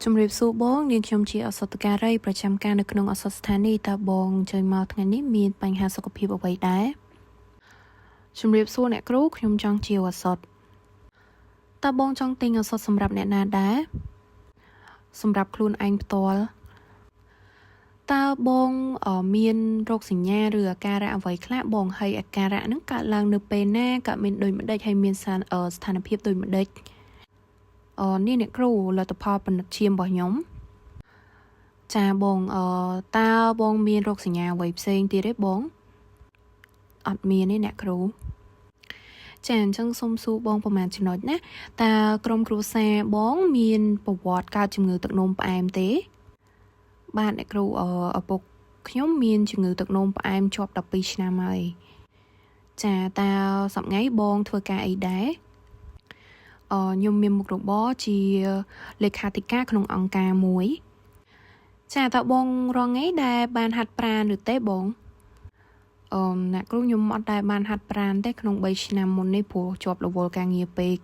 ជំរាបសួរបងនាងខ្ញុំជាឱសថការីប្រចាំការនៅក្នុងឱសថស្ថានីយ៍តើបងអញ្ជើញមកថ្ងៃនេះមានបញ្ហាសុខភាពអ្វីដែរជំរាបសួរអ្នកគ្រូខ្ញុំចង់ជាវឱសថតើបងចង់ទិញឱសថសម្រាប់អ្នកណាដែរសម្រាប់ខ្លួនឯងផ្ទាល់តើបងមានរោគសញ្ញាឬអាការៈអ្វីខ្លះបងហើយអាការៈហ្នឹងកើតឡើងនៅពេលណាកើតមានដូចម្ដេចហើយមានស្ថានភាពដូចម្ដេចអនេះអ្នកគ្រូលទ្ធផលពិនិត្យឈាមរបស់ខ្ញុំចាបងអតើបងមានរោគសញ្ញាអ្វីផ្សេងទៀតទេបងអត់មានទេអ្នកគ្រូចាអញ្ចឹងសូមសួរបងប្រហែលចំណុចណាតើក្រុមគ្រួសារបងមានប្រវត្តិកើតជំងឺទឹកនោមផ្អែមទេបាទអ្នកគ្រូអឪពុកខ្ញុំមានជំងឺទឹកនោមផ្អែមជាប់12ឆ្នាំហើយចាតើសប្ងៃបងធ្វើការអីដែរអខ្ញុំមានមុខរបរជាលេខាធិការក្នុងអង្គការមួយចាតើបងរងថ្ងៃដែលបានហាត់ប្រាណឬទេបងអឺអ្នកគ្រូខ្ញុំអត់ដែលបានហាត់ប្រាណទេក្នុង3ឆ្នាំមុននេះព្រោះជាប់រវល់ការងារពេក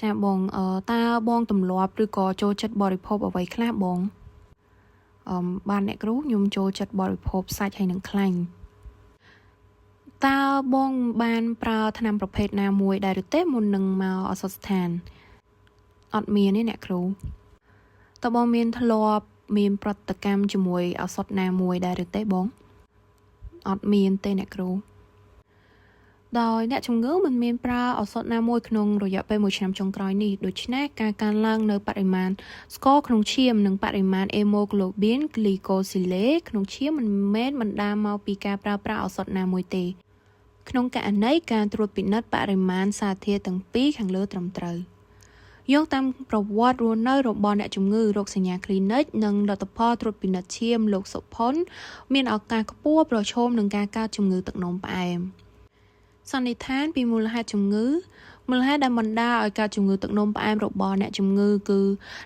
ចាបងអឺតើបងទម្លាប់ឬក៏ចូលចិត្តបរិភោគអ្វីខ្លះបងអឺបានអ្នកគ្រូខ្ញុំចូលចិត្តបរិភោគសាច់ហើយនឹងខ្លាញ់តើបងបានប្រើថ្នាំប្រភេទណាមួយដែរឬទេមុននឹងមកឱសថស្ថានអត់មានទេអ្នកគ្រូតើបងមានធ្លាប់មានប្រតិកម្មជាមួយឱសថណាមួយដែរឬទេបងអត់មានទេអ្នកគ្រូដោយអ្នកជំងឺមិនមានប្រើឱសថណាមួយក្នុងរយៈពេល1ឆ្នាំចុងក្រោយនេះដូច្នេះការកើនឡើងនៅបរិមាណស្ករក្នុងឈាមនិងបរិមាណអេម៉ូក្លូប៊ីនគ្លីកូស៊ីឡេក្នុងឈាមមិនមែនបណ្ដាលមកពីការប្រើប្រាស់ឱសថណាមួយទេក្នុងករណីការត្រួតពិនិត្យបរិមាណសារធាតុទាំងពីរខាងលើត្រឹមត្រូវយោងតាមប្រវត្តិរស់នៅរបស់អ្នកជំងឺរោគសញ្ញាគ្លីនិកនិងលទ្ធផលត្រួតពិនិត្យឈាមលោកសុផុនមានឱកាសខ្ពស់ប្រឈមនឹងការកើតជំងឺទឹកនោមផ្អែមសន្និដ្ឋានពីមូលហេតុជំងឺមូលហេតុដែលបណ្ដាលឲ្យកើតជំងឺទឹកនោមផ្អែមរបស់អ្នកជំងឺគឺ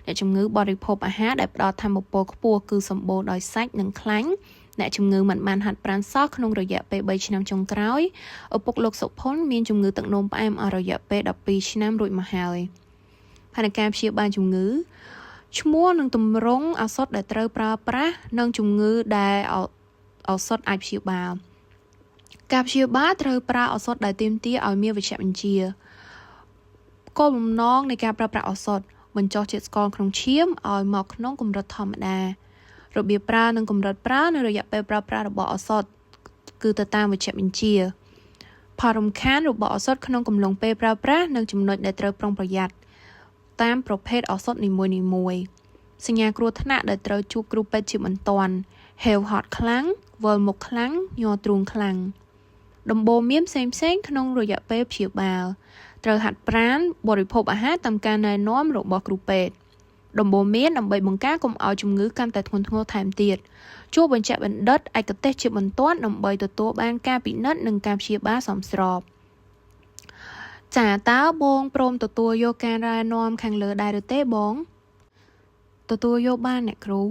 អ្នកជំងឺបរិភោគអាហារដែលផ្ដល់ថាមពលខ្ពស់គឺសម្បូរដោយសាច់និងខ្លាញ់អ្នកជំងឺមិនបានហាត់ប្រាណសោះក្នុងរយៈពេល3ឆ្នាំចុងក្រោយឪពុកលោកសុផុនមានជំងឺទឹកនោមផ្អែមអស់រយៈពេល12ឆ្នាំរួចមកហើយផែនការព្យាបាលជំងឺឈ្មោះនិងទម្រង់ឱសថដែលត្រូវប្រើប្រាស់និងជំងឺដែលឱសថអាចព្យាបាលការព្យាបាលត្រូវប្រើឱសថដែលទាមទារឲ្យមានវេជ្ជបញ្ជាគោលបំណងនៃការប្រើប្រាស់ឱសថបញ្ចុះជាតិស្ករក្នុងឈាមឲ្យមកក្នុងកម្រិតធម្មតារបៀបប្រើនិងកម្រិតប្រើនៅរយៈពេលប្រើប្រាស់របស់ឱសថគឺទៅតាមវេជ្ជបញ្ជាផលរំខានរបស់ឱសថក្នុងកំឡុងពេលប្រើប្រាស់និងចំណុចដែលត្រូវប្រុងប្រយ័ត្នតាមប្រភេទឱសថនីមួយៗសញ្ញាគ្រោះថ្នាក់ដែលត្រូវជួបគ្រូពេទ្យជាបន្ទាន់ហេវហត់ខ្លាំងវិលមុខខ្លាំងញ័រទ្រូងខ្លាំងដំបូន្មានផ្សេងៗក្នុងរយៈពេលព្យាបាលត្រូវហាត់ប្រាណបរិភោគអាហារតាមការណែនាំរបស់គ្រូពេទ្យដំបូន្មានដើម្បីបង្ការកុំឲ្យជំងឺកាន់តែធ្ងន់ធ្ងរថែមទៀតជួបវេជ្ជបណ្ឌិតឯកទេសជាបន្ទាន់ដើម្បីទទួលបានការពិនិត្យនិងការព្យាបាលសមស្របចាតើបងព្រមទទួលយកការណែនាំខាងលើដែរឬទេបងទទួលយកបានអ្នកគ្រូ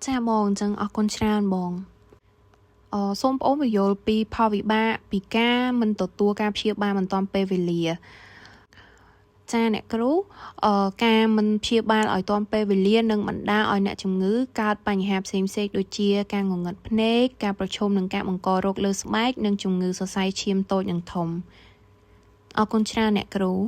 ចាបងអញ្ចឹងអរគុណច្រើនបងអសូមបងអូនពន្យល់ពីផលវិបាកពីការមិនទទួលការព្យាបាលមិនទាន់ពេលវេលាចាអ្នកគ្រូអឺការមិនព្យាបាលឲ្យទាន់ពេលវេលានឹងបណ្ដាលឲ្យអ្នកជំងឺកើតបញ្ហាផ្សេងៗដូចជាការងងឹតភ្នែកការប្រឈមនឹងការបង្ករោគលើស្បែកនិងជំងឺសរសៃឈាមតូចនិងធំអរគុណច្រើនអ្នកគ្រូ។